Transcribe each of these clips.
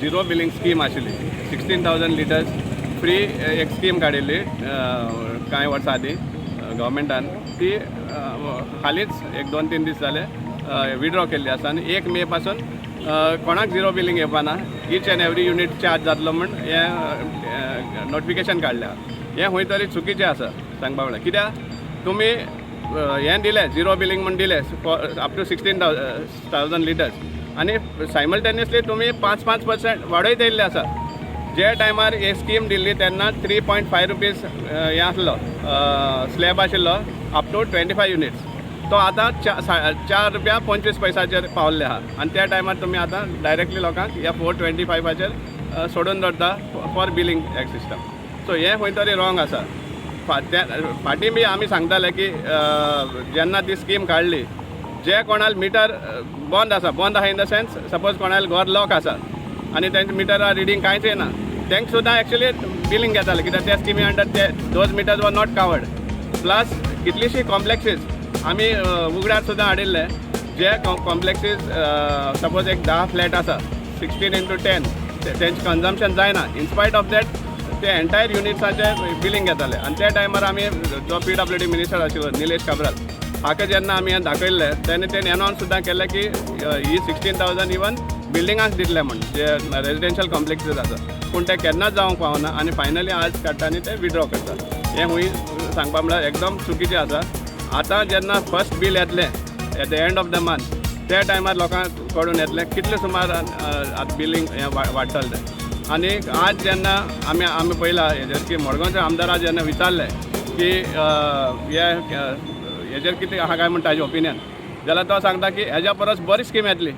Zero billing scheme आशिल्ली, 16,000 litres free एक scheme काडिल्ली कांय वर्सां आदीं गव्हर्मेंटान, ती हालींच एक 2-3 दीस जाले विड्रॉ केल्ली आसा. आनी 1 मे पासून कोणाक झिरो बिलींग येवपा ना, each and every unit charge जातलो म्हूण हें नोटिफिकेशन काडल्या. हें खंय तरी चुकीचें आसा सांगपा म्हळ्यार, कित्याक तुमी हें दिलें, झिरो बिलींग म्हूण दिलें up to 16,000 litres आनी सायमल्टेनियसली तुमी 5-5% वाडयत येयल्ले आसा. जे टायमार ही स्कीम दिल्ली तेन्ना 3.5 रुपीज हें आसलो, स्लॅब आशिल्लो अप टू 25 युनिट्स, तो आतां 4 रुपया 25 पैसाचेर पावल्ले आहा. आनी त्या टायमार तुमी आतां डायरेक्टली लोकांक ह्या 4.25चार सोडून दवरता फॉर बिलींग एक सिस्टम. सो हें खंय तरी रॉंग आसा. फाटीं बी आमी सांगताले की जेन्ना ती स्कीम काडली, जे कोणाल मिटर बंद आसा, बंद आहा इन the sense suppose कोणाल घर लॉक आसा आनी तेंच्या मिटरार रिडींग कांयच येना, तांकां सुद्दां एक्चुली बिलींग घेताले, कित्याक त्या स्किमी अंडर ते those meters were not covered. Plus कितलीशीं कॉम्प्लेक्सीस आमी उगड्यार सुद्दां हाडिल्ले, जे कॉम्प्लेक्सीस सपोज एक 10 फ्लॅट आसा, 16 इंटू 10, तेंचें कन्जम्पशन जायना, इनस्पायट ऑफ that ते एंटायर युनिट्साचे बिलींग घेताले. आनी त्या टायमार आमी जो पीडब्ल्यूडी मिनिस्टर आशिल्लो निलेश काब्राल हाका जेन्ना आमी हें दाखयल्लें तेन्ना तेणी अनावन्स सुद्दां केलें की ही 16,000 इवन बिल्डिंगांक दितले म्हूण, जे रेजिडेन्शियल कॉम्प्लेक्सीस आसा. पूण तें केन्नाच जावंक पावना आनी फायनली आज काडटा आनी ते विड्रॉ करता. हें खूंय सांगपा म्हळ्यार एकदम चुकीचें आसा. आतां जेन्ना फर्स्ट बील येतलें at the end of the month, त्या टायमार लोकांक कळून येतलें कितलें सुमार आतां बिलींग हें वाडटलें तें. आनी आज जेन्ना आमी पळयलां हेजेर की मडगांवच्या आमदारा जेन्ना विचारलें की हे हेजेर कितें आहा काय म्हण ताजें ओपिनियन, जाल्यार तो सांगता की हेज्या परस बरी स्कीम येतली.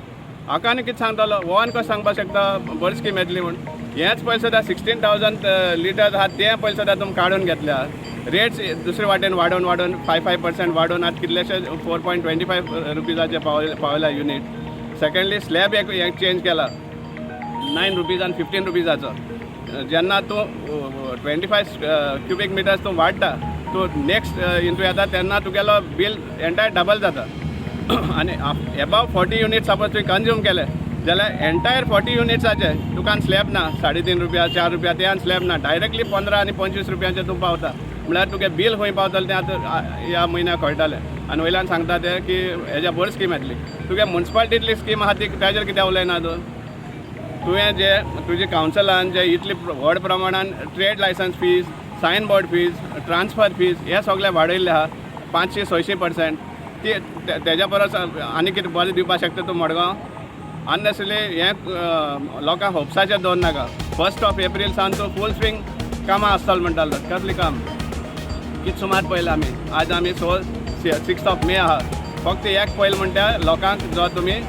हाका आनी कितें सांगतलो हो? आनी कशें सांगपाक शकता बरी स्कीम येतली म्हूण? हेच पयशे सुद्दां, 16,000 लिटर्स आहा ते पयशे सुद्दां तुमी काडून घेतल्या, रेट्स दुसरे वाटेन वाडोवन वाडोवन 5-5% वाडोवन आतां कितलेशे 4.25 रुपीजाचे पावल्या युनीट. सेकंडली स्लॅब एक चेंज केला 9 रुपीज आनी 15 रुपीजाचो. जेन्ना तूं 25 क्युबीक मिटर्स तूं वाडटा, तूं नेक्स्ट इंतू येता तेन्ना तुगेलो बील एंटायर डबल जाता. आनी एबाव 40 युनिट सपोज तुवें कंज्यूम केले जाल्यार एंटायर 40 युनिट्साचे तुका स्लॅब ना, 3.5 रुपया, 4 रुपया ते स्लॅब ना, डायरेक्टली 15 आनी 25 रुपयांचे तूं पावता. म्हळ्यार तुगे बील खंय पावतलें तें आतां ह्या म्हयन्याक कळटलें. आनी वयल्यान सांगता ते की हेज्या बरी स्कीम येतली. तुगे मुन्सिपालिटींतली स्कीम आहा ती, ताजेर कित्याक उलयना तूं? तुवें जे तुजे कावन्सिलान जे इतले व्हड प्रमाणान trade licence fees, sign board fees, transfer fees हे सगळे वाडयल्ले आहा 500-600%, ती तेज्या परस आनी कितें बरें दिवपाक शकता तूं मडगांव? अननेसरी हें लोकांक होप्साचेर दवर नाका. फर्स्ट ऑफ एप्रील सावन तूं फूल स्विंग कामां आसतलो म्हणटालो, कसलीं काम? कित सुमार पळयलें आमी. आज आमी 6 ऑफ मे आहा. फक्त एक पयलें म्हणटा लोकांक जो तुमी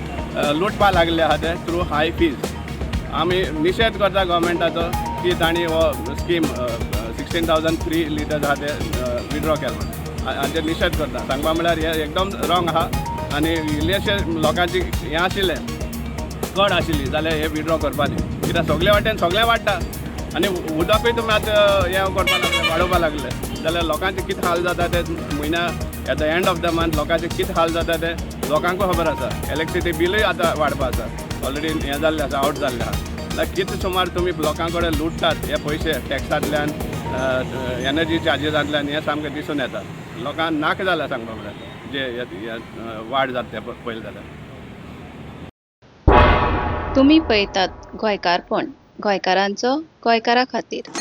लुटपा लागले आहा ते थ्रू हाय फीज. आमी निशेध करता गव्हर्मेंटाचो की तांणी हो स्कीम 16,000 फ्री लिटर्स आहा ते विड्रॉ केला म्हण हाचेर निशेध करता. सांगपा म्हळ्यार हें एकदम रॉंग आहा आनी इल्लेशे लोकांची हें आशिल्लें, कड आशिल्ली जाल्यार हे विड्रॉ करपाची, कित्याक सगळे वाटेन सगळें वाडटा आनी उदकूय तुमी आतां हें करपा लागले, वाडोवपा लागले, जाल्यार लोकांचे कितें हाल जाता ते म्हयन्या at the end of the month लोकांचे कितें हाल जाता ते लोकांकूय खबर आसा. इलेक्ट्रिसिटी बिलूय आतां वाडपा आसा, ऑलरेडी हें जाल्लें आसा, आवट जाल्लें आहा. जाल्यार कितें सुमार तुमी लोकां कडेन लुटतात हे पयशे टॅक्सांतल्यान, एनर्जी चार्जीसांतल्यान, हें सामकें दिसून येता. लोकांक नाका जालां सांगपा म्हळ्यार जे हे वाड जाता ते पळयलें जाल्यार. तुमी पळयतात गोंयकारपण, गोंयकारांचो गोंयकारा खातीर.